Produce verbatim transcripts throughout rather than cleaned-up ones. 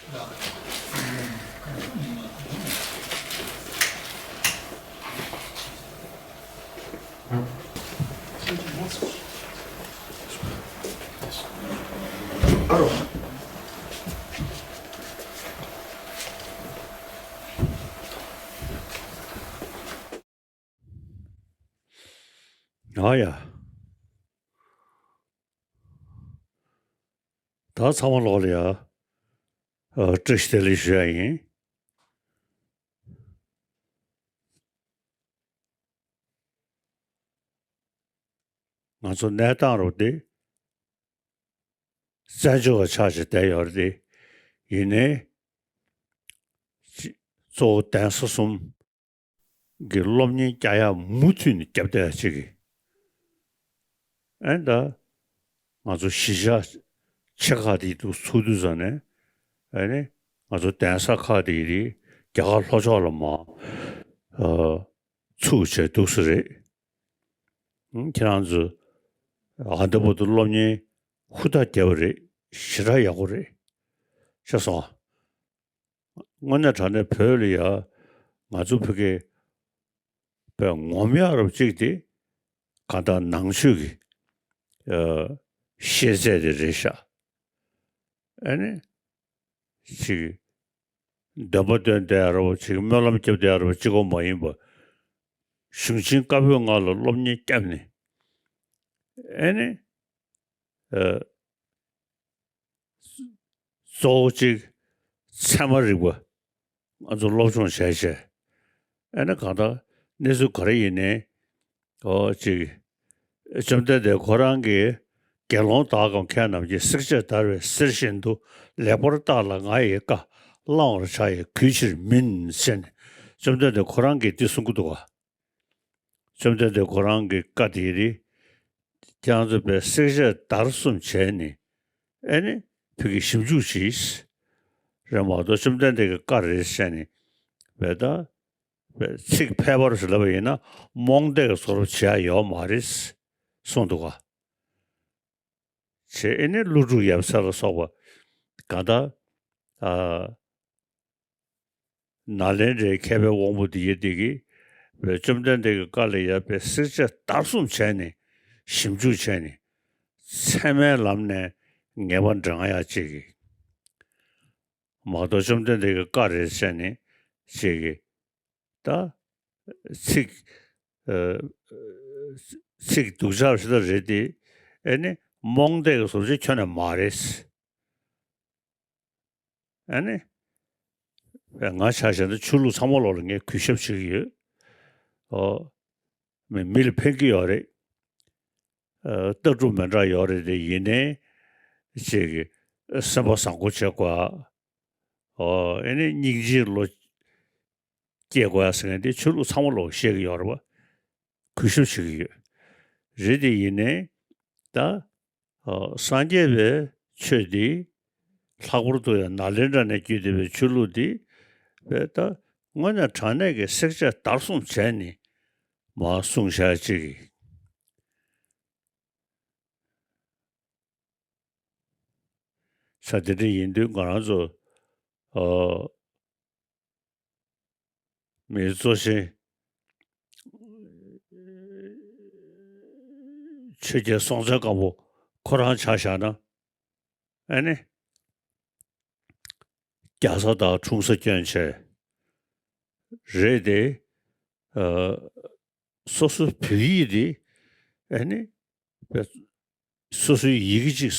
ཡ་ཡ། ད་ཚང་མ་ལོག་ལ་ཡ། ཨ། བཀྲ་ཤིས་བདེ་ལེགས་ཞུ་ཡ་ཡིན། ང་ཚོ་གནས་སྟངས་རུ་དེ་བཙན་བྱོལ་བ་ཆགས་བྱས་བསྡད་ཡོད་རེད་དེ། ཡིན་ནའི་གཙོ་བོ་གདན་ས་གསུམ་གི་སློབ་གཉེར་རྒྱག་ཡ་མུ་མཐུད་ནས་རྒྱབ་བསྡད་ཡ་གཅིག་གིས། ཨེ་ད། ང་ཚོ་གཞིས་ཆགས་ཆེ་ཁག་དེ་འདུག་ཚུགས་དུས་ཙམ་ནས། ཨེ་ནི། ང་ཚོ་གདན་ས་ཁག་དེ་རེད། རྒྱ་གར་ལྷོ་ཕྱོགས་ལ་མར། ཨ། ཚུགས་བྱས་འདུག་ས་རེད། ཨང་། ཁྱེད་རང་ཚོ་ཨ་འདི་བར་དུ་སློབ་གཉེར་ཧུར་ཐག་བརྒྱབ་པ་རེད། ཞེ་དྲག་ཡག་པོ་རེད། ཤེས་སོང་ཨ། དངོས་གནས་དྲང་གནས་བོད་ལ་ཡ། ང་ཚོ་བོད་སྐད་པའི་ངོམ་ཡག་རབ་ཅིག་དེ་གང་ལྟར་ནང་ཆོས་ཀྱི། ཨ། ཤེས་ཚད་དེ་རེད་ཤག་ཨ་ནི། ཅིག་འདོན་པ་འདོན་བསྡད་ཡ་རབ་ཅིག་སྨོན་ལམ་རྒྱབ་བསྡད་ཡ་རབ་གཅིག་པོ་མ་ཡིན་པ། གཞུང་ཆེན་བཀའ་པོད་ལྔ་ལ་སློབ་གཉེར་བརྒྱབ་ནས། ཨ་ནི། ཨ། གཙོ་བོ་གཅིག་ཚད་མ་རིག་པ་ང་ཚོ་སློབ་སྦྱོང་བྱས་བྱས། ཨ་ནི་གང་ལྟར་གནས་ཚུལ་ག་རེ་ཡིན་ནའི། ཨོ་གཅིག་བཅོམ་ལྡན་འདས་ཁོ་རང་གིས། དགེ་སློང་དག་གམ་མཁས་རྣམས་ཀྱིས། བསྲེགས་བཅད་བརྡར་བའི་གསེར་བཞིན་དུ། ལེགས་པར་བརྟགས་ལ་ང་ཡི་བཀའ། བླང་བར་བྱ་ཡི་གུས་ཕྱིར་མིན། ཟེར་ནས་བཅོམ་ལྡན་འདས་ཁོ་རང་གིས་འདི་གསུང་གི་འདུག་ག་བཅོམ་ལྡན་འདས་ཁོ་རང་གི་བཀའ་དེ་རེད། ཁྱེད་རང་ཚོ་བས་བསྲེགས་བཅད་བརྡར་གསུམ་བྱས་ནས། ཨེ་ནི་བོད་ཀྱི་ཞིབ་འཇུག་བྱས། རེད་མ་གཏོགས་བཅོམ་ལྡན་འདས་ཀྱི་བཀའ་རེད་ཟེར་ནས་བས་ད། བས་ཚིག་ཕལ་པར་ཞིག་ལབ་པ་ཡིན་ན་རྨོངས་དད་ཀྱི་བཟོ་འདྲ་བྱེད་ཡ་ཡོད་མ་རེད་གསུངས་འདུག་ག་བྱས་ཨེ་ནི་ཀླུ་སྒྲུབ་ཡབ་སྲས་ལ་སོགས་པ་གང་ལྟར། ཨ། ནཱ་ལེནྡྲའི་མཁས་པའི་དབང་པོ་འདི་ཡི་འདི་གིས་བས་བཅོམ་ལྡན་འདས་ཀྱི་བཀའ་ལ་ཡ་བས་བསྲེགས་བཅད་བརྡར་གསུམ་བྱས་ནས་ཞིབ་འཇུག་བྱས་ནས། ཚད་མའི་ལམ་ནས་ངེས་པ་འདྲེན་ཡ་གཅིག་གིས། མ་གཏོགས་བཅོམ་ལྡན་འདས་ཀྱི་བཀའ་རེད་ཟེར་ནས་གཅིག་གིས། ད། ཚིག་ཨ། ཚིག་སྡུག་ཅག་ཞིག་ད་རེད་དེ། ཨེ་ནི་རྨོངས་དད་ཀྱི་བཟོ་འདྲ་ཁྱོན་ནས་མ་རེད། ཨེ་ནི། ང་ཆ་བཞག་ན་ཆོས་ལུགས་ཚང་མ་ལོག་ལ་ངས་གུས་ཞབས་བྱེད་ཀྱི་ཡོད། ཨོ། མི་མི་ལ་ཕན་གྱི་ཡོད་རེད། ཨ། ལྟ་གྲུབ་མི་འདྲ་ཡོད་རེད་དེ་ཡིན་ནའི། ཅིག་སེམས་པ་བཟང་པོ་བྱེད་དགོས། ཨོ། ཨེ་ནི་སྙིང་རྗེའི་བློ་སྐྱེ་དགོས་ཟེར་མཁན་དེ་ཆོས་ལུགས་ཚང་མ་ལོག་བཤད་ཀྱི་ཡོད་རེད་པ། གུས་ཞབས་བྱེད་ཀྱི་ཡོད། རེད་དེ་ཡིན་ནའི། ད། ཨ། སངས་རྒྱས་པའི་ཆོས་འདི་ལྷག་པར་དུ་ཡང་ནཱ་ལེནྡྲ་ནས་བརྒྱུད་བསྡད་པའི་ཆོས་ལུགས་འདི་བས་ད་དངོས་གནས་དྲང་གནས་ཀྱི་བསྲེགས་བཅད་བརྡར་གསུམ་བྱས་ནས་མར་གསུངས་བཞག་ཅིག་ས་དེ་འདྲ་ཡིན་དུས་ང་རང་ཚོ། ཨ། མི་གཙོ་ཆེན་ཆོས་རྒྱལ་སྲོང་བཙན་སྒམ་པོ་ཁོ་རང་ཆ་བཞག་ན། ཨ་ནི། རྒྱ་བཟའ་དང་འཁྲུངས་ས་སྐྱོན་བྱས། རེད་དེ། ཨ། སོ་སོའི་བོད་ཡིག་དེ། ཨ་ནི། སོ་སོའི་ཡི་གེ་གཅིག་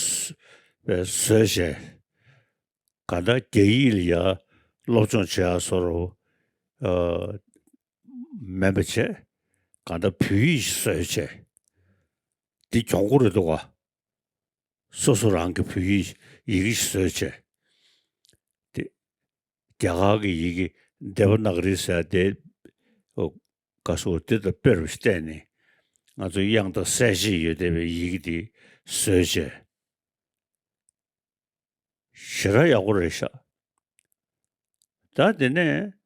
བཟོས་བྱས། གང་ལྟར་རྒྱ་ཡིག་ལ་ཡ་སློབ་སྦྱོང་བྱེད་ཡ་བཟོ་འདྲ། ཨ། མིན་པ་བྱས། གང་ལྟར་བོད་ཡིག་ཅིག་བཟོས་བྱས། འདི་གྱོང་པོ་རེད་འདུག་ག་སོ་སོ་རང་གི་བོད་ཡིག་ཡི་གེ་ཞིག་བཟོས་བྱས། དེ་རྒྱ་གར་གྱི་ཡི་གེ་དེ་བ་ན་ག་རི་ཟེར་དེ། ཨོ། ག་སོ་དེ་དང་དཔེ་རུ་བལྟས་ནས་ང་ཚོ་དབྱངས་དང་གསལ་བྱེད་ཡོད་བསྡད་པའི་ཡི་གེ་དེ་བཟོས་བྱས། ཞེ་དྲག་ཡག་པོ་རེད་ཤག་ད་དེ་ནས་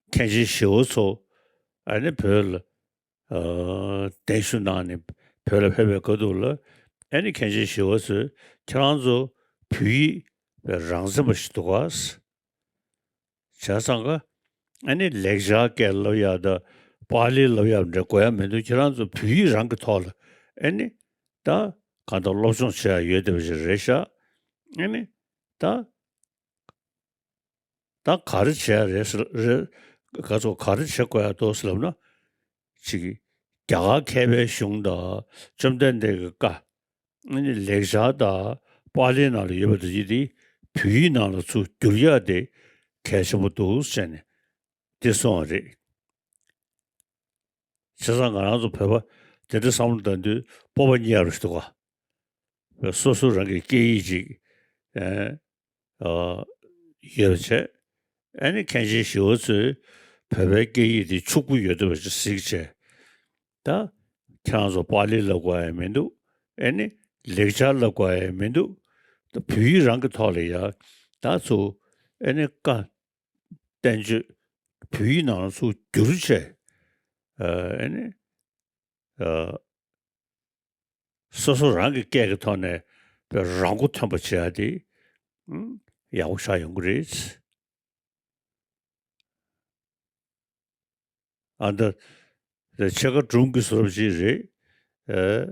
མཁན་ཆེན་ཞི་བ་འཚོ། ཨ་ནི་བོད་ལ། ཨ། གདན་ཞུ་གནང་ནས་བོད་ལ་ཕེབས་པའི་སྐབས་དུས་ལ། ཨ་ནི་མཁན་ཆེན་ཞི་བ་འཚོས་ཁྱེད་རང་ཚོ་བོད་ཡིག་ པའི་རང་བཙན་པ་ཞིག་འདུག་ག་བྱས་ཙང་ཀ་ཨ་ནི་ལེགས་སྦྱར་སྐད་ལབ་ཡག་དང་པཱ་ལི་ལབ་ཡག་འདྲ་དགོས་ཡ་མི་འདུག་ཁྱེད་རང་ཚོ་བོད་ཡིག་རང་གི་ཐོག་ལ་ཨ་ནི་ད་གང་ལྟར་སློབ་སྦྱོང་བྱེད་ཡག་ཡོད་བསྡད་པ་ཞིག་རེད་ཤག་ཨ་ནི་ད། ད་ག་རེ་བྱས་རེད་ཟེར་རེད། ག་ཚོད་ག་རེ་བྱེད་དགོས་ཡ་འདུག་ཟེར་ལབ་ན། ཅིག་རྒྱ་གར་མཁས་པའི་གཞུང་དང་བཅོམ་ལྡན་འདས་ཀྱི་བཀའ། ཨ་ནི་ལེགས་སྦྱར་དང་པཱ་ལིའི་ནང་ལ་ཡོད་པ་དེ་ཅིག་དེ་བོད་ཡིག་ནང་ལ་ཚུར་བསྒྱུར་ཡ་དེ་གལ་ཆེན་པོ་འདུག་ཟེར་ནས་དེ་གསུངས་པ་རེད། བྱས་ཙང་ང་རང་ཚོ་བོད་པ་དེ་འདྲ་བསམ་བློ་བཏང་དུས་སྤོབས་པ་རྙེད་ཡག་རེད་འདུག་ག་སོ་སོ་རང་གི་སྐད་ཡིག་ཅིག་ཨ་ཡོད་པ་བྱས། ཨ་ནི་མཁན་ཆེན་ཞི་བ་འཚོས་བོད་པའི་སྐད་ཡིག་དེ་ཕྱུག་པོ་ཡོད་བསྡད་པ་ཅིག་གཟིགས་བྱས། ད་ཁྱེད་རང་ཚོ་པཱ་ལི་ལབ་དགོས་ཡ་མི་འདུག་ཨ་ནི་ལེགས་སྦྱར་ལབ་དགོས་ཡ་མི་འདུག་ད་བོད་ཡིག་རང་གི་ཐོག་ལ་ཡ་ད་ཚུར་ཨ་ནི་བཀའ་བསྟན་བཅོས་བོད་ཡིག་ནང་ལ་ཚུར་བསྒྱུར་བྱས། ཨ་ནི་ཨ། སོ་སོ་རང་གི་སྐད་ཀྱི་ཐོག་ནས་པའི་རང་མགོ་ཐོན་པ་བྱེད་ཡ་དེ་ཨུམ་ཡག་པོ་ཆགས་ཡོང་གི་རེད། ཨ་ད་ཕྱེད་ཀ་སྒྲུང་གི་བཟོ་འདྲ་ཅིག་རེད། ཨ་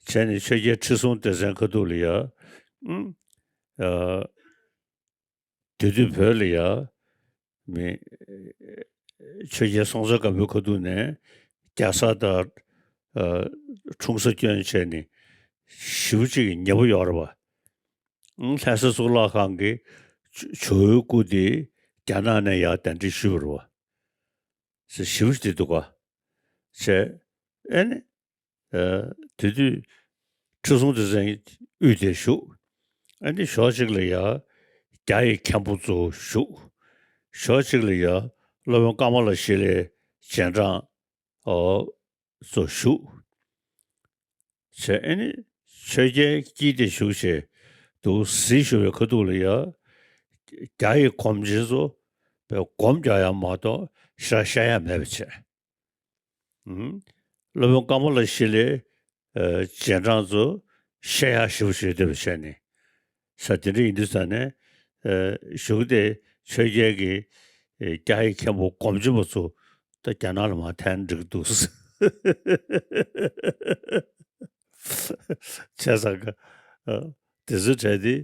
བྱས་ནས་ཆོས་རྒྱལ་ཁྲི་སྲོང་ལྡེ་བཙན་ཁ་ཐུག་ལ་ཡ་ཨུམ་ཨ། དེ་དུས་བོད་ལ་ཡ་མི་ཆོས་རྒྱལ་སྲོང་བཙན་སྒམ་པོའི་ཁ་ཐུག་ནས་རྒྱ་བཟའ་དང་ཨ་འཁྲུངས་ས་སྐྱོན་བྱས་ནས་ཞེ་པོ་ཅིག་ཉེ་པོ་ཡོད་རེད་བ། ཨང་ལྷ་ས་གཙུག་ལག་ཁང་གི་ཇོ་ཇོ་བོའི་སྐུ་དེ་རྒྱ་ནག་ནས་ཡར་གདན་འདྲེན་ཞུས་པ་རེད་བ། ཟེར་ཞེ་པོ་ཅིག་འདུག་ག་བྱས་ཨ་ནི། ཨ་དེ་དུས་ཁྲི་སྲོང་ལྡེ་བཙན་དབུས་དེར་བཞུགས། ཨ་ནི་ཕྱོགས་གཅིག་ལ་ཡ་རྒྱ་ཡི་མཁན་པོ་ཚོ་བཞུགས། ཕྱོགས་གཅིག་ལ་ཡ་སློབ་དཔོན་ཀ་མ་ལ་ཤཱི་ལའི་རྗེས་འབྲང་ཨོ་ཚོ་བཞུགས། བྱས་ཨ་ནི་ཆོས་རྒྱལ་དཀྱིལ་དེར་བཞུགས་བྱས་འདུག་གཟིགས་བཞུགས་པའི་ཁ་ཐུག་ལ་ཡ་རྒྱ་ཡི་གོམ་ཆེན་ཚོ་བས་སྒོམ་རྒྱག་ཡ་མ་གཏོགས་ཞེ་དྲག་བཤད་ཡ་མེད་པ་བྱས། ཨུམ། སློབ་དཔོན་ཀ་མ་ལ་ཤཱི་ལའི་ཨ་རྗེས་འབྲང་ཚོ་བཤད་ཡག་ཞེ་པོ་ཞིག་འདུག་བྱས་ནས། ས་དེ་འདྲ་ཡིན་དུས་ཙང་ནས་ཨ་གཞུག་དེ་ཆོས་རྒྱལ་གྱི་ཨ་རྒྱ་ཡི་མཁན་པོ་སྒོམ་ཆེན་པོ་ཚོ་ད་རྒྱ་ནག་ལ་མར་འཐེན་འགྲིག་གི་འདུག་བྱས་ཙང་ཀ་ཨ་དེ་ཚོ་གྲས་དེ་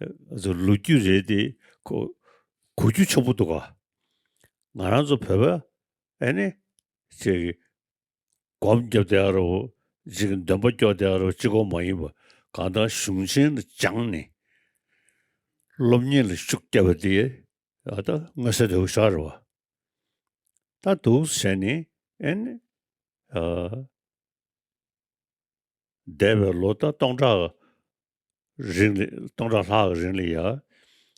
ཨ་ཚོ་ལོ་རྒྱུས་རེད་དེ་གོ་གོ་རྒྱུ་ཆེན་པོ་འདུག་ག་ང་རང་ཚོ་བོད་པ་ཨ་ནི་ཅིག་སྒོམ་རྒྱབ་བསྡད་ཡ་རོ། ཅིག་འདོན་པ་སྐྱོར་བསྡད་ཡ་རོ་གཅིག་པོ་མ་ཡིན་པ་གང་ལྟར་གཞུང་ཆེན་ལ་སྦྱངས་ནས་སློབ་གཉེར་ལ་ཤུགས་བརྒྱབ་པ་དེ་ཨ་ད་མངོན་གསལ་དོད་པོ་ཞིག་རེད་བ། ད་འདུག་བྱས་ནས་ཨ་ནི་ཨ། འདས་པའི་ལོ་ད་སྟོང་ཕྲག་རིང་ལ་སྟོང་ཕྲག་ལྷག་གི་རིང་ལ་ཡ་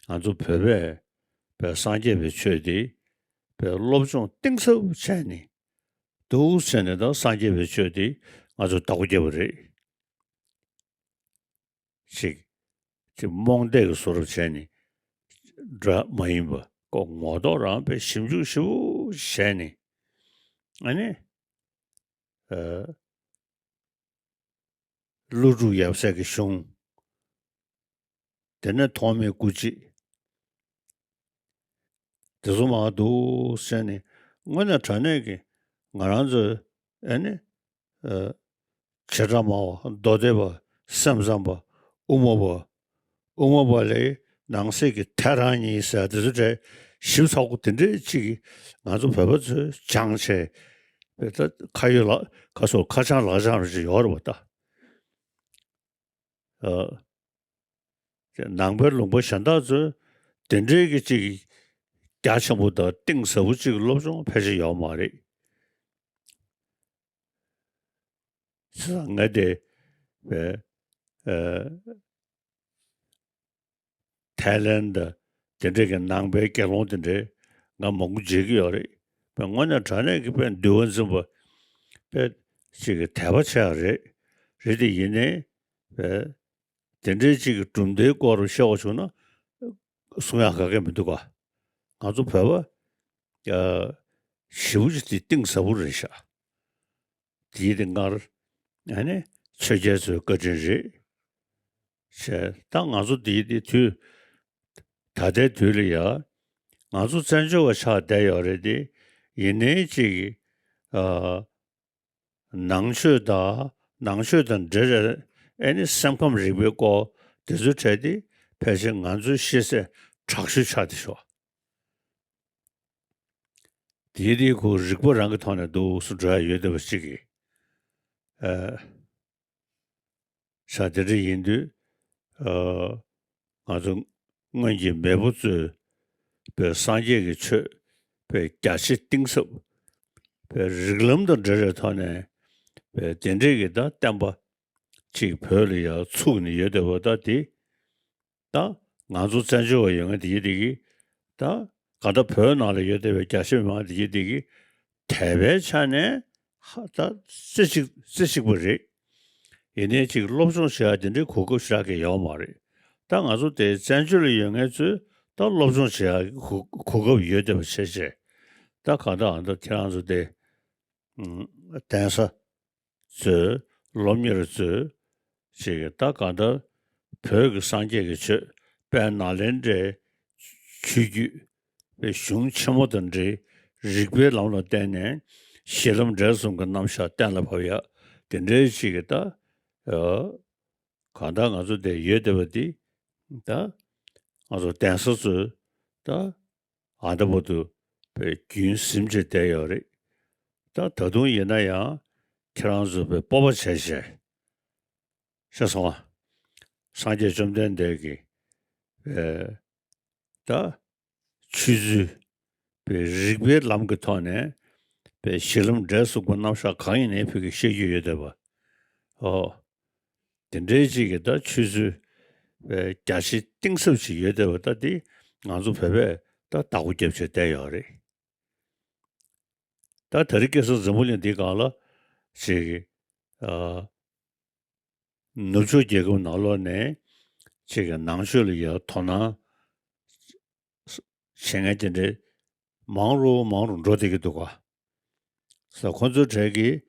ང་ཚོ་བོད་པས་པའི་སངས་རྒྱས་པའི་ཆོས་འདི་པའི་སློབ་སྦྱོང་གཏིང་ཟབ་བྱས་ནས་འདུག་བྱས་ནས་ད་སངས་རྒྱས་པའི་ཆོས་འདི་ང་ཚོ་བདག་པོ་རྒྱབ་པ་རེད། ཅིག་ཅིག་རྨོངས་དད་ཀྱི་བཟོ་འདྲ་བྱས་ནས་འདྲ་མ་ཡིན་པ་ཀོ་ངོ་ཐོག་རང་པའི་ཞིབ་འཇུག་ཞིབ་པོ་བྱས་ནས་ཨ་ནི་ཨ། ཀླུ་སྒྲུབ་ཡབ་སྲས་ཀྱི་གཞུང་། དེ་ནས་ཐོགས་མེད་སྐུ་མཆེད། དེ་ཚོ་མང་འདུག་ཟེར་ནས་དངོས་གནས་དྲང་གནས་ཀྱི་ང་རང་ཚོའི་ཨ་ནི་ཨ། བྱེ་བྲག་སྨྲ་བ་མདོ་སྡེ་པ་སེམས་ཙམ་པ་དབུ་མ་པ། དབུ་མ་པ་ལས་ནང་གསེས་ཀྱི་ཐལ་རང་གཉིས་ཟེར་དེ་ཚོ་གྲས་ཞིབ་ཚགས་པོ་དེ་འདྲས་ཅིག་ང་ཚོ་བོད་པ་ཚོས་སྦྱངས་བྱས་པའི་ད་ཁ་ཡོད་ལག་ཁ་སོགས་ཁ་བྱང་ལག་བྱང་རེ་ཅིག་ཡོད་རེད་པ་ད། ཨ། ནང་པའི་ལུང་པ་གཞན་དག་ཚོས་དེ་འདྲའི་གི་ཅིག་རྒྱ་ཆེན་པོ་དང་གཏིང་ཟབ་པོ་ཅིག་སློབ་སྦྱོང་ཕལ་ཆེར་ཡོད་མ་རེད། བྱས་ཙང་ང་དེ་བས་ཨ། ཐའི་ལེན་དང་དེ་འདྲས་ཀྱི་ནང་པའི་དགེ་སློང་དེ་འདྲས་ང་མང་པོ་མཇལ་གྱི་ཡོད་རེད། པས་དངོས་གནས་དྲང་གནས་ཀྱི་དཔེ་འདུལ་བ་འཛིན་པ་དཔེ་ཅིག་གི་དད་པ་ཆེ་བ་རེད། རེད་དེ་ཡིན་ནའི་པས་དེ་འདྲས་ཅིག་གི་གྲུབ་མཐའི་སྐོར་བཤད་པ་བྱུང་ན་གསུང་ཡག་ག་གེ་མི་འདུག་ག་ང་ཚོ་བོད་པ་ཞེ་པོ་ཅིག་དེ་གཏིང་ཟབ་པོ་རེད་ཤག་དེའི་དེ་སྔར་ཨ་ནི་ཆོས་རྒྱལ་ཚོའི་བཀའ་དྲིན་རེད། བྱས་ད་ང་ཚོ་དེའི་དེ་དུས་ ད་ལྟའི་དུས་ལ་ཡ་ང་ཚོ་བཙན་བྱོལ་བ་ཆགས་བསྡད་ཡོད་རེད་དེ། ཡིན་ནའི་ཅིག་ཨ་ནང་ཆོས་དང་ནང་ཆོས་དང་འབྲེལ་བའི་ཨེ་ནི་སེམས་ཁམས་རིག་པའི་སྐོར་དེ་ཚོའི་གྲས་དེ་ཕལ་ཆེར་ང་ཚོའི་ཤེས་ཚད་དྲག་ཤོས་ཆགས་བསྡད་ཤག་དེའི་དེའི་ཁོ་རིག་པ་རང་གི་ཐོག་ནས་འདུག་སེ་འགྲོ་ཡ་ཡོད་བསྡད་པ་ཅིག་གིས། ཨ། ས་དེ་འདྲ་ཡིན་དུས། ཨ། ང་ཚོ་སྔོན་གྱི་མེས་པོ་ཚོས་པའི་སངས་རྒྱས་ཀྱི་ཆོས་པའི་རྒྱ་ཆེ་གཏིང་ཟབ་པའི་རིགས་ལམ་དང་འབྲེལ་བའི་ཐོག་ནས་པའི་དེ་འདྲས་ཀྱི་ད་བསྟན་པ་ཅིག་བོད་ལ་ཡང་ཚུགས་ནས་ཡོད་བསྡད་པ་ད་དེ། ད་ང་ཚོ་བཙན་བྱོལ་བ་ཡོད་མཁན་དེ་གི་དེ་གི་ད་ག་ད་བོད་ནང་ལ་ཡོད་བསྡད་པའི་རྒྱ་ཆེ་མི་མང་དེ་གི་དེ་གི་དད་པའི་ཆ་ནས་ཧ་ད་རྩེ་གཅིག་རྩེ་གཅིག་པ་རེད། ཡིན་ནའི་ཅིག་སློབ་སྦྱོང་བྱེད་ཡ་དེ་འདྲའི་གོ་སྐབས་ཞེ་དྲག་གི་ཡོད་མ་རེད། ད་ང་ཚོ་དེ་བཙན་བྱོལ་ལ་ཡོད་མཁན་ཚོས་ད་སློབ་སྦྱོང་བྱེད་ཡ་གི་གོ་གོ་སྐབས་ཡོད་བསྡད་པ་བྱས་བྱས། ད་གང་ལྟར་ཨ་ད་ཁྱེད་རང་ཚོ་དེ་ཨུམ་གདན་ས་ཚོས་སློབ་གཉེར་ཚོས་ཅིག་ད་གང་ལྟར་བོད་ཀྱི་སངས་རྒྱས་ཀྱི་ཆོས་དཔལ་ནཱ་ལེནྡྲའི་ཆོས་བརྒྱུད་པའི་གཞུང་ཆེན་མོ་དང་འབྲེལ་རིགས་པའི་ལམ་ལ་བརྟེན་ནས་གཞི་ལམ་འབྲས་གསུམ་གྱི་རྣམ་གཞག་གཏན་ལ་ཕབ་ཡ་དེ་འདྲའི་ཅིག་གི་ད་ཨ་གང་ལྟར་ང་ཚོ་དེ་ཡོད་བསྡད་པ་འདི་ད་ང་ཚོ་གདན་ས་ཚོས་ད་ཨ་ད་བར་དུ་པའི་རྒྱུན་ཟིན་བྱས་བསྡད་ཡོད་རེད། ད་ད་དུང་ཡིན་ན་ཡང་ཁྱེད་རང་ཚོ་པའི་སྤོབས་པ་བྱས་བྱས་ཤེས་སོང་ང་། སངས་རྒྱས་བཅོམ་ལྡན་འདས་ཀྱི་པའི་ད་ཆོས་ཚུལ་པའི་རིགས་པའི་ལམ་གྱི་ཐོག་ནས་པའི་གཞི་ལམ་འབྲས་གསུམ་གྱི་རྣམ་གཞག་གང་ཡིན་ནའི་བོད་ཀྱི་བཤད་རྒྱུ་ཡོད་བསྡད་པ། ཨོ། དེ་འདྲའི་ཅིག་གི་ད་ཆོས་ཚུལ་པའི་རྒྱ་ཆེ་གཏིང་ཟབ་ཅིག་ཡོད་བསྡད་པ་ད་འདི་ང་ཚོ་བོད་པས་ད་བདག་པོ་རྒྱབ་བྱས་བསྡད་ཡོད་རེད། ད་དེ་རིང་ཁ་སང་འཛམ་བུ་གླིང་འདི་སྒང་ལ་ཅིག་ཨ་ནུབ་ཕྱོགས་རྒྱལ་ཁབ་ནང་ལོགས་ནས་ཅིག་གི་ནང་ཆོས་ལ་ཡང་དོ་སྣང་བྱེད་མཁན་དེ་འདྲའི་མང་རུ་མང་རུ་འགྲོ་བསྡད་ཀྱི་འདུག་ག། ས་ཁོ་ཚོའི་གྲས་ཀྱིས་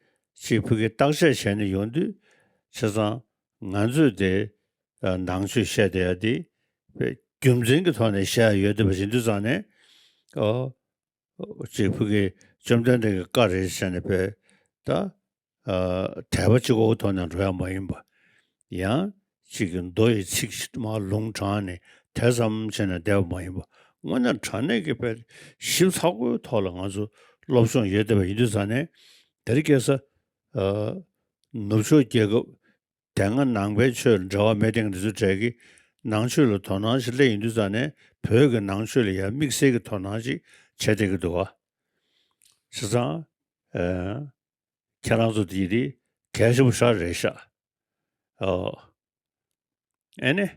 ཅིག་ཕ་གི་བརྟག་དཔྱད་བྱས་ནས་ཡོང་དུས་བྱས་ཙང་ང་ཚོས་དེ་ནང་ཆོས་བཤད་བསྡད་ཡ་དེ་རྒྱུ་མཚན་གྱི་ཐོག་ནས་བཤད་ཡ་ཡོད་བསྡད་པ་ཡིན་དུས་ཙང་ནས་ཨོ། ཅིག་ཕ་གི་བཅོམ་ལྡན་འདས་ཀྱི་བཀའ་རེད་ཟེར་ནས་པས་ད་ཨ་དད་པ་གཅིག་པོའི་ཐོག་ནས་འགྲོ་ཡ་མ་ཡིན་པ། ཡང་ཅིག་གི་མདོ་ཡི་ཚིག་མར་ལུང་དྲངས་ནས་དེ་ཙམ་བྱས་ནས་བསྡད་པ་མ་ཡིན་པ། དངོས་གནས་དྲང་གནས་ཀྱི་པའི་ཞིབ་ཚགས་པོའི་ཐོག་ལ་ང་ཚོ་སློབ་སྦྱོང་ཡོད་བསྡད་པ་ཡིན་དུས་ཙང་ནས་དེ་རིང་ཁ་སང་ཨ་ནུབ་ཕྱོགས་རྒྱལ་ཁབ་དེ་སྔ་ནང་པའི་ཆོས་ལ་འབྲེལ་བ་མེད་མཁན་འདི་ཚོའི་གྲས་ཀྱིས་ནང་ཆོས་ལ་དོ་སྣང་ཞིག་སླེབས་ཡོང་དུས་ཙང་ནས་བོད་ཀྱི་ནང་ཆོས་ལ་ཡང་དམིགས་བསལ་གྱི་དོ་སྣང་ཞིག་བྱེད་བསྡད་ཀྱི་འདུག་བ། བྱས་ཙང་ཨ་ཁྱེད་རང་ཚོ་འདི་དེ་གལ་ཆེན་པོ་ཞེ་དྲག་རེད་ཤག། ཨོ། ཨེ་ནི།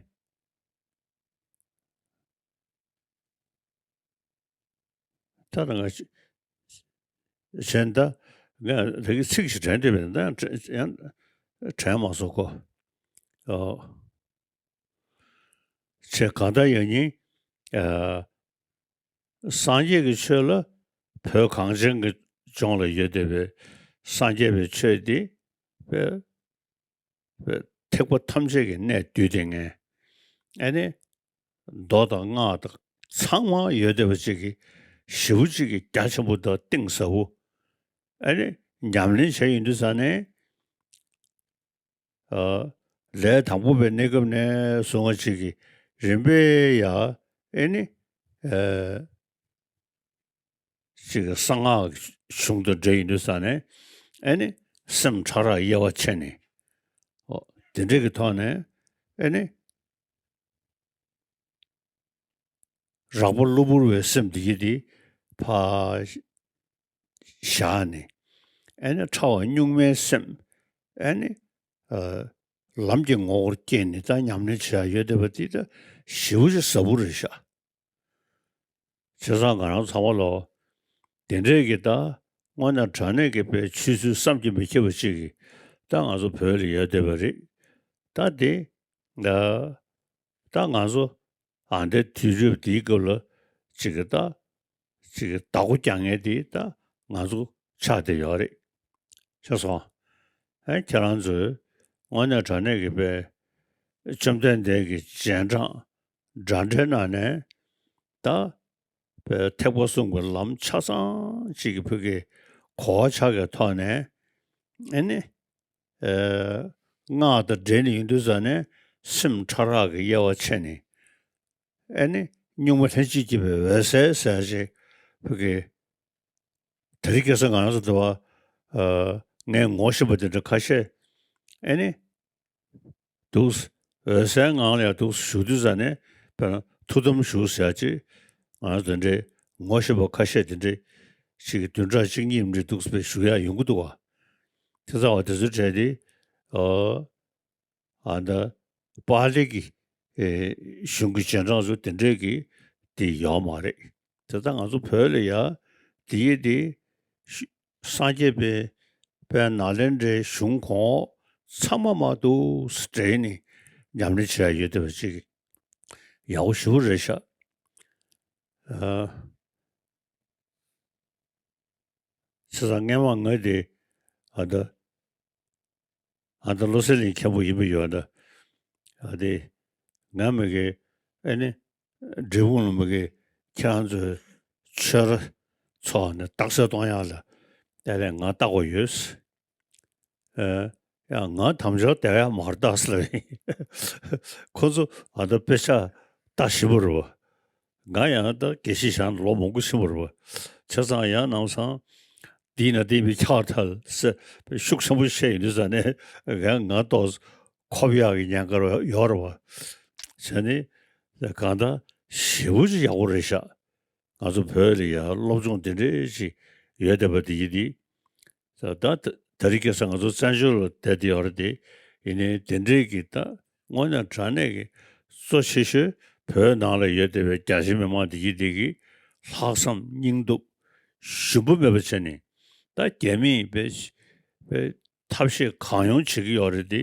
ད་ང་གཞན་ད་ང་རང་གི་ཚིག་ཞིག་དྲན་འདོད་པས་ད་ཡང་དྲན་མ་སོང་གོ། ཨོ། ཆེ་གང་ལྟར་ཡང་ཉིན་ཨ་སངས་རྒྱས་ཀྱི་ཆོས་ལ་བོད་གངས་ཅན་གྱི་ལྗོངས་ལ་ཡོད་བསྡད་པའི་སངས་རྒྱས་པའི་ཆོས་འདི་བོད་ཐེག་པ་ཐམས་ཅད་ཀྱི་གནད་བསྡུས་ཏེ་ངས་ཨ་ནི་མདོ་དང་སྔགས་དང་ཚང་མ་ཡོད་བསྡད་པ་ཅིག་གི་ཞེ་པོ་ཅིག་གི་རྒྱ་ཆེན་པོ་དང་གཏིང་ཟབ་པོ་ཨ་ནི་ཉམས་ལེན་བྱས་ཡོང་དུས་ཙང་ནས། ཨ་ལས་དང་པོ་པའི་གནས་སྐབས་ནས་བཟུང་བ་ཅིག་གི་རིམ་པས་ཡ་ཨེ་ནི་ཨ་ཅིག་གི་གསང་སྔགས་གཞུང་དང་འབྲེལ་ཡོང་དུས་ཙང་ནས་ཨེ་ནི་སེམས་ཕྲ་རགས་དབྱེ་བ་ཕྱེ་ནས་ཨོ་དེ་འདྲས་ཀྱི་ཐོག་ནས་ཨེ་ནི། རགས་པ་གློ་བུར་བའི་སེམས་འདི་གི་འདི་ཕར་བཞག་ནས་ཨེ་ནི་ཕྲ་བ་གཉུག་མའི་སེམས་ཨེ་ནི་ཨ་ལམ་གྱི་ངོ་བོར་བསྐྱེད་ནས་ད་ཉམས་ལེན་བྱེད་ཡ་ཡོད་བསྡད་པ་འདི་ད་ཞེ་པོ་ཅིག་ཟབ་པོ་རེད་ཤག། བྱས་ཙང་ང་རང་ཚང་མ་ལོ་དེ་འདྲས་ཀྱི་ད་དངོས་གནས་དྲང་གནས་ཀྱི་པའི་ཆོས་ཚུལ་བསམ་གྱིས་མི་ཁྱབ་པ་ཅིག་གི་ད་ང་ཚོ་བོད་ལ་ཡོད་བསྡད་པ་རེད། ད་དེ་ད་ད་ང་ཚོ་ཨ་འདའི་དུས་རབས་འདིའི་སྐབས་ལ་ཅིག་གི་ད་ཅིག་གི་བདག་པོ་རྒྱག་མཁན་དེ་ད་ང་ཚོ་ཆགས་བསྡད་ཡོད་རེད། ཤེས་སོང་། ཨེ་ཁྱེད་རང་ཚོས་དངོས་གནས་དྲང་གནས་ཀྱི་པའི་བཅོམ་ལྡན་འདས་ཀྱི་རྗེས་འབྲང་འདྲ་འདྲའི་ནང་ནས་ ད་པའི་ཐེག་པ་གསུམ་གྱི་ལམ་ཆ་ཚང་གཅིག་གི་ཕ་གི་གོ་བ་ཆགས་ཀྱི་ཐོག་ནས་ཨེ་ནི་ཨེ་སྔགས་དང་འབྲེལ་ནས་ཡོང་དུས་ཙ་ནས་སེམས་ཕྲ་རགས་ཀྱི་དབྱེ་བ་ཕྱེ་ནས་ཨེ་ནི་གཉུག་མ་ལྷན་ཅིག་སྐྱེས་པའི་འོད་གསལ་ཟེར་ཅིག་ཕ་གི་དེ་རིང་ཁ་སང་ང་རང་ཚོ་འདི་བ་ངས་ངོ་ཤེས་པ་དེ་འདྲ་ཁ་ཤས་ཨེ་ནི་འདུག་འོད་གསལ་ངང་ལ་ཡང་འདུག་བཞུགས་དུས་ཙ་ནས་དཔེར་ན་ཐུགས་དམ་བཞུགས་ཟེར་ཅིག་ང་རང་ཚོ་དེ་འདྲའི་ངོ་ཤེས་པ་ཁ་ཤས་དེ་འདྲའི་ཅིག་གི་བདུན་ཕྲག་གཅིག་གཉིས་འདྲ་འདུག་པའི་བཞུགས་ཡག་ཡོང་གི་འདུག་བ། དེ་ཚ་བ་དེ་ཚོའི་གྲས་དེ་ཨ་ཨ་ད་པཱ་ལི་གི་ཨེ་གཞུང་གི་རྗེས་འབྲང་ཚོ་དེ་འདྲས་ཀྱི་དེ་ཡོད་མ་རེད། དེ་ལྟར་ང་ཚོ་བོད་ལ་ཡ་དེ་ཡི་དེ་ཤུ་སངས་རྒྱས་པའི་པའི་ནཱ་ལེནྡྲའི་གཞུང་གོང་འོག་ཚང་མ་མ་གཏོགས་འདྲེས་ནས་ཉམས་ལེན་བྱེད་ཡ་ཡོད་བསྡད་པ་ཅིག་ཡག་པོ་ཞེ་པོ་རེད་ཤག་ཨ། བྱས་ཙང་སྔན་མ་ང་དེ་ཨ་ད་ཨ་ད་བློ་གསལ་གླིང་མཁན་པོ་ཡིན་པ་ཡོད་ད། ཨ་དེ་ང་མི་གི་ཨེ་ནི་འབྲས་སྤུངས་ལ་མི་གི་ཁྱེད་རང་ཚོའི་ཆོས་ར་ཚོགས་ནས་རྟགས་གསལ་གཏོང་ཡག་ལ་ཨེ་ལས་ང་ལྟ་དགོས་ཡོད། ཨེ་ཡང་ང་དམ་ཆོས་བསྡད་ཡག་མ་རེད་ད་ཟེར་ལབ་ཡིན། ཁོ་ཚོ་ཨ་ད་དཔེ་ཆ་ལྟ་ཞིབ་པོ་རེད་བ། ང་ཡང་ད་དགེ་བཤེས་ཞང་ལོ་མང་པོ་ཕྱིན་པ་རེད་བ། བྱས་ཙང་ཡང་ནང་སང་འདི་ན་འདི་བའི་ཆགས་ཐལ་ཟེར་ཤུགས་ཆེན་པོ་བཤད་ཡོང་དུས་ཙ་ནས་ཡང་ང་ཏོག་ཁོབ་ཡག་གི་ཉེན་ཁ་ཡོད་རེད་བ། བྱས་ནས་གང་ལྟར་ཞེ་པོ་ཅིག་ཡག་པོ་རེད་ཤག་ང་ཚོ་བོད་ལ་ཡང་སློབ་སྦྱོང་འདི་འདྲས་ཅིག་ཡོད་བསྡད་པ་འདི་ཡིན་འདི། ད་ད་ད་རིང་ཁ་སང་ང་ཚོ་བཙན་བྱོལ་ལ་བསྡད་དེ་ཡོད་རེད་དེ། ཡིན་ནའི་དེ་འདྲའི་གི་ད་དངོས་གནས་དྲང་གནས་ཀྱི་གཙོ་ཆེ་ཤོས་བོད་ནང་ལ་ཡོད་བསྡད་པའི་རྒྱ་ཆེ་མི་མང་འདི་གི་འདི་གི་ལྷག་བསམ་སྙིང་སྟོབས་ཞུམ་པ་མེད་པ་བྱས་ནས་ད་རྒྱ་མིས་པའི་པའི་ཐབས་ཤེས་གང་ཡོང་བྱེད་ཀྱི་ཡོད་རེད་དེ།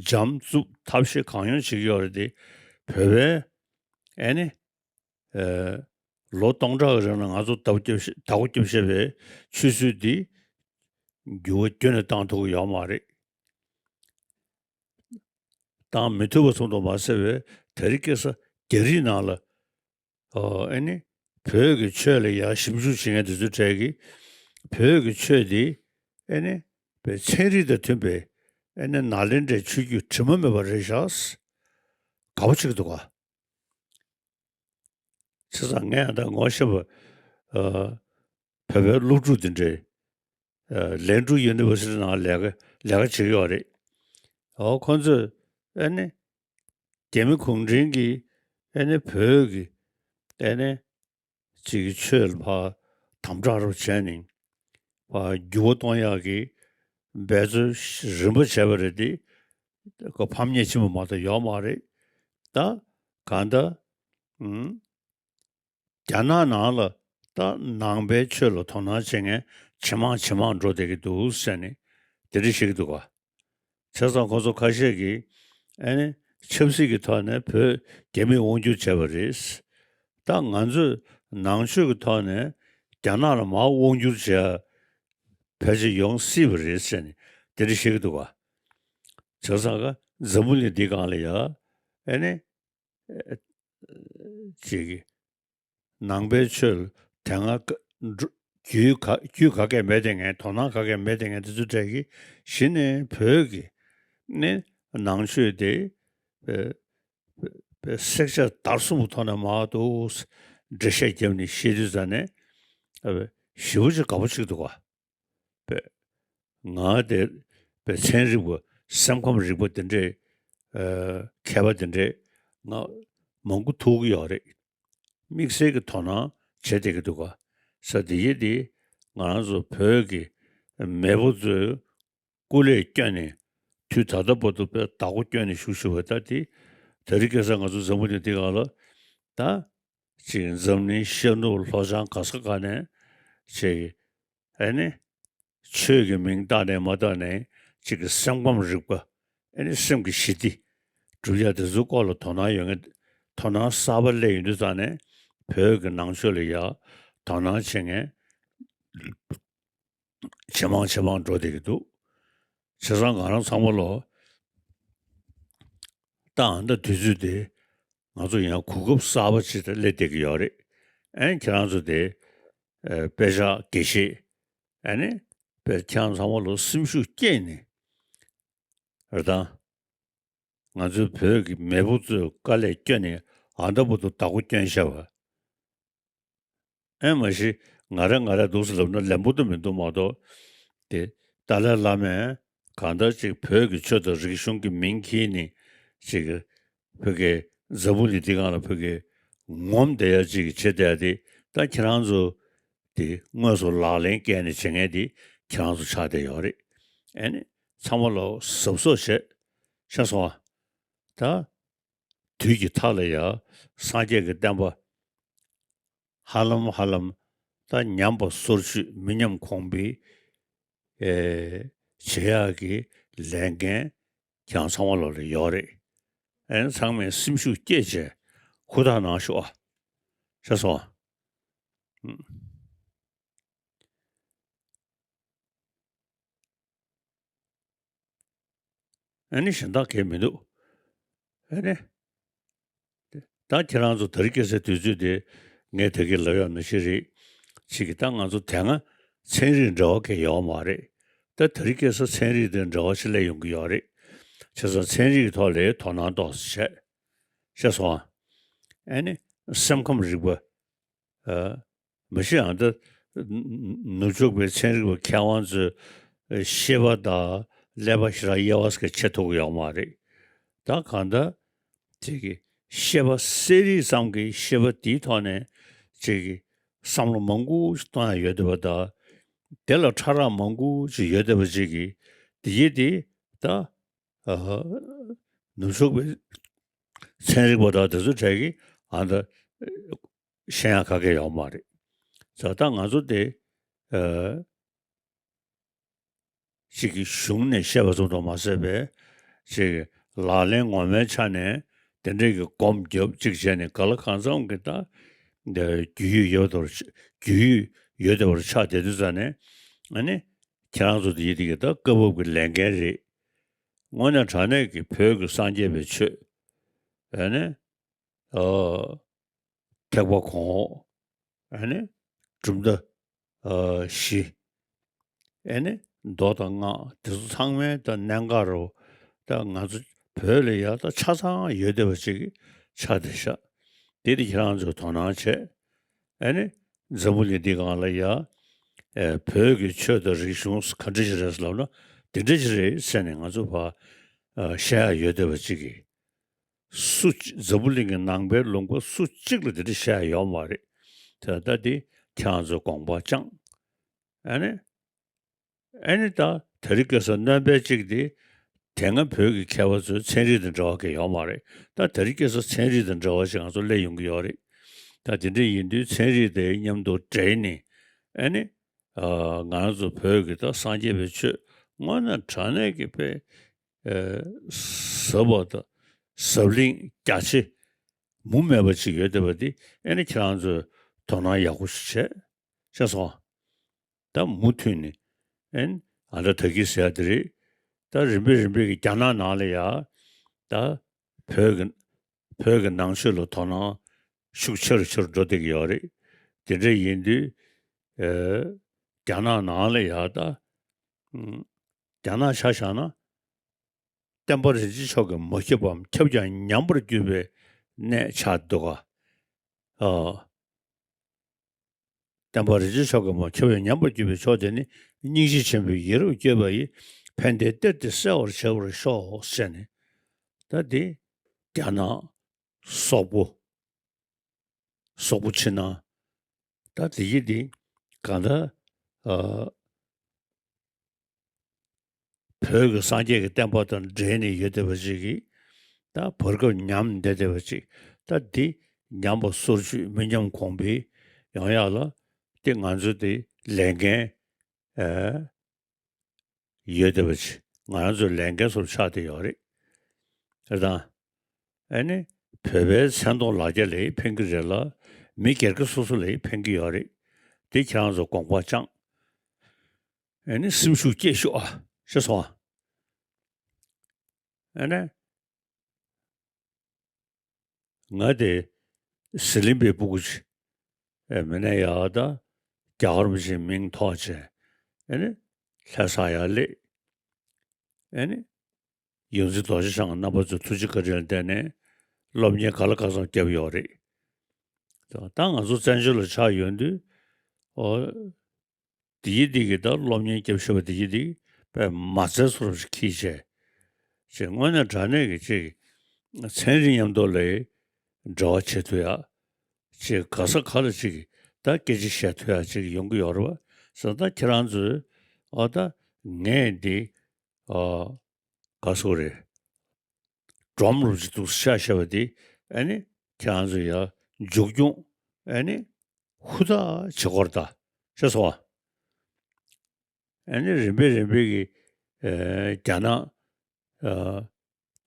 འཇམ་རྩུབ་ཐབས་ཤེས་གང་ཡོང་བྱེད་ཀྱི་ཡོད་རེད་དེ། བོད་པའི་ཨེ་ནི། ཨེ། ལོ་སྟོང་ཕྲག་གི་རིང་ལ་ང་ཚོ་བདག་པོ་རྒྱབ་བཞག་བདག་པོ་རྒྱབ་བཞག་པའི་ཆོས་སྲོལ་འདི་འགྱུར་བ་ཁྱོན་ནས་བཏང་ཐུབ་ཀྱི་ཡོད་མ་རེད། བཏང་མི་ཐུབ་པ་ཙམ་དུ་མ་ཟད་པའི་དེ་རིང་ཁ་སང་རྒྱ་རིགས་ནང་ལ་ཨོ་ཨེ་ནི་བོད་ཀྱི་ཆོས་ལ་ཡང་ཞིབ་འཇུག་བྱེད་མཁན་དེ་ཚོའི་གྲས་ཀྱིས་བོད་ཀྱི་ཆོས་འདི་ཨེ་ནི་པའི་ཚན་རིག་དང་མཐུན་པའི་ཨེ་ནི་ནཱ་ལེནྡྲའི་ཆོས་བརྒྱུད་དྲི་མ་མེད་པ་རེད་ཤག་དགའ་པོ་བྱེད་ཀྱི་འདུག་ག་བྱས་ཙང་ངས་ད་ངོ་ཤེས་པ་ཨ་བོད་པའི་སློབ་ཕྲུག་དེ་འདྲའི་ཨ་ལན་ཀྲུའུ་ཡུ་ནི་ཝར་སི་ཊི་ནང་ལས་ཀ་ལས་ཀ་བྱེད་ཀྱི་ཡོད་རེད། ཨོ་ཁོང་ཚོས་ཨ་ནི་རྒྱ་མི་གུང་ཁྲན་གྱིས་ཨ་ནི་བོད་ཀྱི་ཨ་ནི་ཅིག་གི་ཆོས་ལ་ཕར་དམ་དྲག་རུ་བྱས་ནས་ཕར་འགྱུར་བ་གཏོང་ཡག་གི་འབད་རྩོལ་རིམ་པ་བྱས་པ་རེད་དེ། ཁོ་ཕམ་ཉེས་ཆེན་པོ་མ་གཏོགས་ཡོད་མ་རེད། ད་གང་ལྟར་ཨུམ། རྒྱ་ནག་ནང་ལ་ད་ནང་པའི་ཆོས་ལ་དོ་སྣང་བྱེད་མཁན་ཇེ་མང་ཇེ་མང་འགྲོ་བསྡད་ཀྱི་འདུག་ཟེར་ནས་དེ་འདྲ་བཤད་ཀྱི་འདུག་ག་བྱས་ཙང་ཁོ་ཚོ་ཁ་ཤས་ཀྱིས་ཨ་ནི་ཆབ་སྲིད་ཀྱི་ཐོག་ནས་བོད་རྒྱ་མིས་དབང་བསྒྱུར་བྱས་པ་རེད། ད་ང་ཚོས་ནང་ཆོས་ཀྱི་ཐོག་ནས་རྒྱ་ནག་ལ་མར་དབང་བསྒྱུར་བྱས་ཕལ་ཆེར་ཡོང་སྲིད་པ་རེད་ཟེར་ནས་དེ་འདྲ་བཤད་ཀྱི་འདུག་ག་བྱས་ཙང་ཀ་འཛམ་བུ་གླིང་འདི་སྒང་ལ་ཡ་ཨ་ནི་ཅིག་གི་ནང་པའི་ཆོས་ལ་དེ་སྔ་ཀ་འགྲོ་རྒྱུས་ག་རྒྱུས་ག་གེ་མེད་དེ་ངས་དོ་སྣང་ག་གེ་མེད་དེ་ངས་དེ་ཚོ་གྲས་ཀྱི་གཞི་ནས་བོད་ཀྱི་ནི་ནང་ཆོས་དེ་བསྲེག་བཅད་བརྡར་གསུམ་གྱི་ཐོག་ནས་མར་འདུག་འགྲེལ་བཤད་བརྒྱབ་ནས་བཤད་དུས་ཙ་ནས་ཞེ་པོ་ཅིག་དགའ་པོ་ཅིག་འདུག་ག་པས། ང་དེ་པས་ཚན་རིག་པ་སེམས་ཁམས་རིག་པ་དེ་འདྲས་ཨ་མཁས་པ་དེ་འདྲས་ང་མང་པོ་ཐུག་གི་ཡོད་རེད། དམིགས་བསལ་གྱི་དོ་སྣང་བྱེད་བསྡད་ཀྱི་འདུག་ག་ས་དེ་ཡིན་དེ་ང་རང་ཚོ་བོད་ཀྱི་མེས་པོ་ཚོའི་སྐུ་ལས་བསྐྱོན་ནས་དུས་ད་ལྟ་བར་དུ་པས་བདག་པོ་བསྐྱོན་ནས་བཞུགས་བཞུགས་པ་ད་དེ་དེ་རིང་ཁ་སང་ང་ཚོ་འཛམ་བུ་གླིང་འདི་སྒང་ལ་ད་ཅིག་འཛམ་གླིང་ཤར་ནུབ་ལྷོ་བྱང་ག་ས་ག་ནས་ཅིག་ཨེ་ནི། ཆོས་ཀྱི་མིང་བཏགས་ནས་མ་བཏགས་ནས་ཅིག་གི་སེམས་ཁམས་རིག་པ། ཨེ་ནི་སེམས་ཀྱི་ཞི་བདེ། སྒྲུབ་ཡ་དེ་ཚོའི་སྐོར་ལ་དོ་སྣང་ཡོད་མཁན། དོ་སྣང་གསར་པ་སླེབས་ཡོང་དུས་ཙང་ནས་བོད་ཀྱི་ནང་ཆོས་ལ་ཡ་དོ་སྣང་བྱེད་མཁན་ཇེ་མང་ཇེ་མང་འགྲོ་བསྡད་ཀྱི་འདུག་བྱས་ཙང་ང་རང་ཚང་མ་ལོ། ད་ཨ་ད་དུས་ཚོད་དེ་ང་ཚོ་ཡང་གོ་སྐབས་གསར་པ་ཅིག་ཏུ་སླེབས་བསྡད་ཀྱི་ཡོད་རེད། ཨེ་ཁྱེད་རང་ཚོ་དེ་ཨེ་དཔེ་ཆ་དགེ་བཤེས་ཨེ་ནི་དཔེ་ཁྱེད་རང་ཚང་མ་ལོ་སེམས་ཤུགས་བསྐྱེད་ནས་རེད་ད། ང་ཚོའི་བོད་ཀྱི་མེས་པོ་ཚོས་དཀའ་ལས་བསྐྱོན་ནས་ཨ་ད་བར་དུ་བདག་པོ་བསྐྱོན་བཞག་པ། ཨེ་མ་གཞི་ང་རེ་ང་རེ་འདུག་སེ་ལབ་ན་ལན་པོ་དུ་མི་འདུག་མ་གཏོགས། དེ་ཏཱ་ལའི་བླ་མས་གང་ལྟར་ཅིག་བོད་ཀྱི་ཆོས་དང་རིག་གཞུང་གི་མིང་འཁྱེར་ནས་ཅིག་བོད་ཀྱི་འཛམ་བུ་གླིང་འདི་སྒང་ལ་བོད་ཀྱི་ངོམ་བསྡད་ཡ་ཅིག་བྱེད་བསྡད་ཡ་དེ་ད་ཁྱེད་རང་ཚོ་དེ་དངོས་སུ་ལག་ལེན་བཀལ་ནས་བྱེད་མཁན་དེ་ཁྱེད་རང་ཚོ་ཆགས་བསྡད་ཡོད་རེད། ཨེ་ནི་ཚང་མ་ལོ་གཟབ་གཟབ་བྱས་ཤག་སོང་ཨ། ད་དུས་ཀྱི་མཐའ་ལ་ཡ་སངས་རྒྱས་ཀྱི་བསྟན་པ་ཧ་ལམ་ཧ་ལམ་ད་ཉམས་པ་སོར་ཆུད་མི་ཉམས་གོང་འཕེལ་ཨེ་བྱེད་ཡག་གི་ལས་འགན་ཁྱེད་རང་ཚང་མ་ལོ་ལ་ཡོད་རེད། ཨེ་ཚང་མས་སེམས་ཤུགས་བསྐྱེད་བྱས་ཧུར་ཐག་གནང་ཤོག་ཨ། ཤ་སོང་ཨ། ཨ་ནི་གཞན་དག་གས་མི་འདུག་ཨ་ནི། ད་ཁྱེད་རང་ཚོ་དེ་རིང་ཁ་སང་དུས་ཚོད་དེ་ངས་ད་གིན་ལབ་ཡག་ནང་བཞིན་རེད། ཅིག་གི་ད་ང་ཚོ་དེ་སྔ་ཚན་རིག་འབྲེལ་བ་གས་ཡོད་མ་རེད། ད་དེ་རིང་ཁ་སང་ཚན་རིག་དང་འབྲེལ་བ་ཞིག་སླེབས་ཡོང་གི་ཡོད་རེད། བྱས་ཙང་ཚན་རིག་གི་ཐོག་ལ་དོ་སྣང་ཏོག་ཙམ་བྱས། ཤེས་སོང་ཨ། ཨ་ནི་སེམས་ཁམས་རིག་པ། ཨ། མ་གཞི་ཡང་ད་ནུབ་ཕྱོགས་པའི་ཚན་རིག་པ་མཁས་དབང་ཚོས་ཤེས་པ་དང་ཀླད་པ་ཞེ་དྲག་དབྱེ་བ་ཟེར་ཕྱེ་ཐུབ་ཀྱི་ཡོད་མ་རེད། ད་གང་ལྟར་ཅིག་གི་ཤེས་པ་གསལ་རིག་ཙམ་གྱི་ཤེས་པ་དེའི་ཐོག་ནས་ཅིག་གི་བསམ་བློ་མང་པོ་ཞིག་གཏོང་ཡ་ཡོད་བསྡད་པ་དང་། དེ་ལ་ཕྲ་རགས་མང་པོ་ཞིག་ཡོད་བསྡད་པ་ཅིག་གི་དེ་ཡིན་དེ་ད་ཨ་ནུབ་ཕྱོགས་པའི་ཚན་རིག་པ་དང་དེ་ཚོ་གྲས་ཀྱིས་ཨ་ད་ཤེས་ཡག་ག་གེ་ཡོད་མ་རེད། ད་ལྟ་ང་ཚོ་དེ་ཨ་ཅིག་གི་གཞུང་ནས་བཤད་པ་ཙམ་དུ་མ་ཟད་པའི་ཅིག་ལག་ལེན་ངོ་མའི་ཆ་ནས་དེ་འདྲའི་གི་སྒོམ་རྒྱབ་ཅིག་བྱས་ནས་ག་ལ་གང་འཚམ་གྱི་ད་རྒྱུས་ཡོད་ཡོད་དོར་རྒྱུས་ཡོད་ཡོད་དོར་ཆགས་བསྡད་དུས་ཙ་ནས་ཨ་ནི་ཁྱེད་རང་ཚོ་དེ་ཡི་དེ་གི་ད་སྐབས་བབ་ཀྱི་ལས་འགན་རེད། དངོས་གནས་དྲང་གནས་ཀྱི་བོད་ཀྱི་སངས་རྒྱས་པའི་ཆོས་ཨ་ནི། ཨ། ཐེག་པ་གོང་འོག་ཨ་ནི་གྲུབ་མཐའ་ཨ་བཞི། ཨ་ནི་མདོ་དང་སྔགས་དེ་ཚོ་ཚང་མའི་ད་གནད་འགག་རུ་ད་ང་ཚོ་བོད་ལ་ཡ་ད་ཆ་ཚང་ཡོད་བསྡད་པ་ཅིག་ཆགས་བསྡད་ཤག་དེ་དེ་ཁྱེད་རང་ཚོས་དོ་སྣང་བྱས། ཨ་ནི་འཛམ་བུ་གླིང་འདི་སྒང་ལ་ཡ་ཨེ་བོད་ཀྱི་ཆོས་དང་རིག་གཞུང་ག་འདྲ་ཞིག་རེད་ལབ་ན་དེ་འདྲ་ཞིག་རེད་ཟེར་ནས་ང་ཚོ་ཕར་ཨ་བཤད་ཡ་ཡོད་བསྡད་པ་ཅིག་གིས། སུ་གཅིག་འཛམ་བུ་གླིང་གི་ནང་པའི་ལུང་པ་སུ་གཅིག་ལ་དེ་འདྲ་བཤད་ཡོད་མ་རེད། དེ་ལྟ་དེ་ཁྱེད་རང་ཚོས་དགོངས་པ་བཅངས། ཨ་ནི། ཨ་ནི་ད་དེ་རིང་ཁ་སང་སྣོན་པ་གཅིག་དེ་དེ་སྔ་བོད་ཀྱི་མཁས་པ་ཚོས་ཚན་རིག་དང་འབྲེལ་བ་གང་ཡང་ཡོད་མ་རེད། ད་དེ་རིང་ཁ་སང་ཚན་རིག་དང་འབྲེལ་བ་ཞིག་ང་ཚོ་སླེབས་ཡོང་གི་ཡོད་རེད། ད་དེ་འདྲ་ཡིན་དུས་ཚན་རིག་དེ་མཉམ་དུ་འབྲེལ་ནས་ཨ་ནི། ཨ་ང་རང་ཚོ་བོད་ཀྱི་ད་སངས་རྒྱས་པའི་ཆོས་དངོས་གནས་དྲང་གནས་ཀྱི་དཔེ་ཨེ་ཟབ་པ་དང་ཟབ་བརླིང་རྒྱ་ཆེ་མུ་མེད་པ་ཅིག་ཡོད་བསྡད་པ་འདི་ཨེ་ནི་ཁྱེད་རང་ཚོས་དོ་སྣང་ཡག་པོ་ཞིག་བྱས་ཤག་སོང་། ད་མུ་མཐུད་ནས་ཨེ་ནི་ཨ་ད་ད་གི་ཟེར་ཡ་དེ་རེད། ད་རིམ་པས་རིམ་པས་ཀྱི་རྒྱ་ནག་ནང་ལ་ཡ་ད་བོད་ཀྱི་བོད་ཀྱི་ནང་ཆོས་ལ་དོ་སྣང་ཤུགས་ཆེ་རུ་ཆེ་རུ་འགྲོ་བསྡད་ཀྱི་ཡོད་རེད། དེ་འདྲ་ཡིན་དུས་ཨེ་རྒྱ་ནག་ནང་ལ་ཡ་ད་ཨུམ་རྒྱ་ནག་ཆ་བཞག་ན། བསྟན་པ་རིན་ཆེན་མཆོག་གིས་མ་ཁྱབ་པའམ་ཁྱབ་ཀྱང་ཉམས་པར་གྱུར་པའི་གནས་ཆགས་འདུག་ག་ཨ། བསྟན་པ་རིན་ཆེན་མཆོག་གིས་མ་ཁྱབ་ཀྱང་ཉམས་པར་གྱུར་པའི་ཕྱོགས་དེ་ནི་སྙིང་རྗེ་ཆེན་པོས་ཡིད་རབ་བསྐྱོད་པ་ཡིས་ཕན་བདེའི་གཏེར་དེ་གསལ་བར་བྱེད་པར་ཤོག་ཟེར་ནས། ད་དེ་རྒྱ་ནག་སོག་པོ། སོག་པོ་ཕྱི་ནང་། ད་དེ་ཡི་དེ་གང་ལྟར་ཨ། བོད་ཀྱི་སངས་རྒྱས་ཀྱི་བསྟན་པ་དང་འབྲེལ་ནས་ཡོད་བསྡད་པ་ཅིག་གིས་ད་བར་སྐབས་ཉམས་བསྡད་བསྡད་པ་ཅིག་ད་འདི་ཉམས་པ་སོར་ཆུད་མི་ཉམས་གོང་འཕེལ་ཡོང་ཡག་ལ་དེ་ང་ཚོ་དེ་ལས་འགན་ཨེ་ཡོད་བསྡད་པ་ཅིག་ང་རང་ཚོའི་ལས་འགན་སོར་ཆགས་བསྡད་ཡོད་རེད། རེད་དང་། ཨེ་ནི་བོད་པའི་མཚན་མཐོང་ལ་རྒྱ་ལ་ཕན་གྱི་རེད་ལ་མི་སྒེར་གྱི་སོ་སོ་ལ་ཕན་གྱི་ཡོད་རེད། དེ་ཁྱེད་རང་ཚོ་དགོངས་པ་བཅངས། ཨེ་ནི་སེམས་ཤུགས་སྐྱེད་ཤོག་ཨ་ཤེས་སོང་ཨ། ཨེ་ནི་ང་དེ་ཟི་ལིང་པའི་སྤུ་གུ་ཅིག་ཨེ་མི་ནས་ཡག་ད་རྒྱ་གར་མི་ཆེན་མིང་ཐོགས་བྱས། ཨེ་ནི་ལྷ་ས་ཡར་སླེབས། ཨེ་ནི་ཡོངས་འཛིན་རྡོ་རྗེ་འཆང་རྣམ་པ་ཚོ་ཐུགས་རྗེ་བཀའ་དྲིན་ལ་བརྟེན་ནས་སློབ་གཉེར་ག་ལ་ག་ཚོད་བརྒྱབ་ཡོད་རེད། ད་ང་ཚོ་བཙན་བྱོལ་ལ་ཆགས་ཡོང་དུས་ཨོ། དེ་ཡི་དེ་གི་ད་སློབ་གཉེར་རྒྱབ་ཤོར་བ་དེ་ཡི་དེ་དཔེ་མ་ཚད་བཟོ་འདྲ་ཞིག་འཁྱེར་བྱས། ཅིག་དངོས་གནས་དྲང་གནས་ཀྱི་ཅིག་ཚན་རིག་མཉམ་དུ་ལ་འབྲེལ་བ་བྱེད་ཐུབ་ཡ། ཅིག་ག་ས་ག་ལ་ཅིག་ད་སྐད་ཆ་བཤད་ཐུབ་ཡ་ཅིག་ཡོང་གི་ཡོད་རེད་བ། སོ་ད་ཁྱེད་རང་ཚོས་ཨ་ད་ངས་འདི་ཨ་ག་སོ་རེད། སྒྲོམ་རུ་ཅིག་འདུག་ཤ་ཤ་བ་དེ་ཨ་ནི་ཁྱེད་རང་ཚོ་ཡ་མཇུག་སྐྱོང་ཨ་ནི་ཧུར་ཐག་བྱེད་དགོས་རེད་ད་ཤ་སོང་བ། ཨ་ནི་རིམ་པས་རིམ་པས་ཀྱི་ཨ་རྒྱ་ནག་ཨ་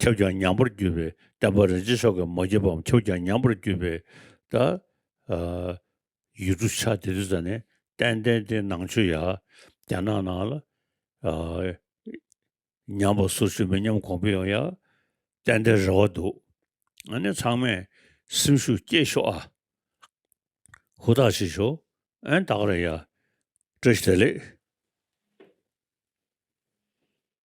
ཁྱབ་ཀྱང་ཉམས་པར་གྱུར་པའི་བསྟན་པ་རིན་ཆེན་མཆོག་གི་མ་ཁྱབ་པའམ་ཁྱབ་ཀྱང་ཉམས་པར་གྱུར་པའི་ད་ཨ་ཡུལ་གྲུ་ཆགས་བསྡད་དུས་ཙ་ནས་ཏན་ཏན་དེ་ནང་ཆོས་ཡ་རྒྱ་ནག་ནང་ལ་ཨ་ཉམས་པ་སོར་ཆུད་མི་ཉམས་གོང་འཕེལ་ཡོང་ཡ་ཏན་ཏན་རེ་བ་འདུག་ཨ་ནི་ཚང་མས་སེམས་ཤུགས་སྐྱེད་ཤོག་ཨ། ཧུར་ཐག་བྱེད་ཤོག་ཨན་ད་ག་རེ་ཡ། བཀྲ་ཤིས་བདེ་ལེགས།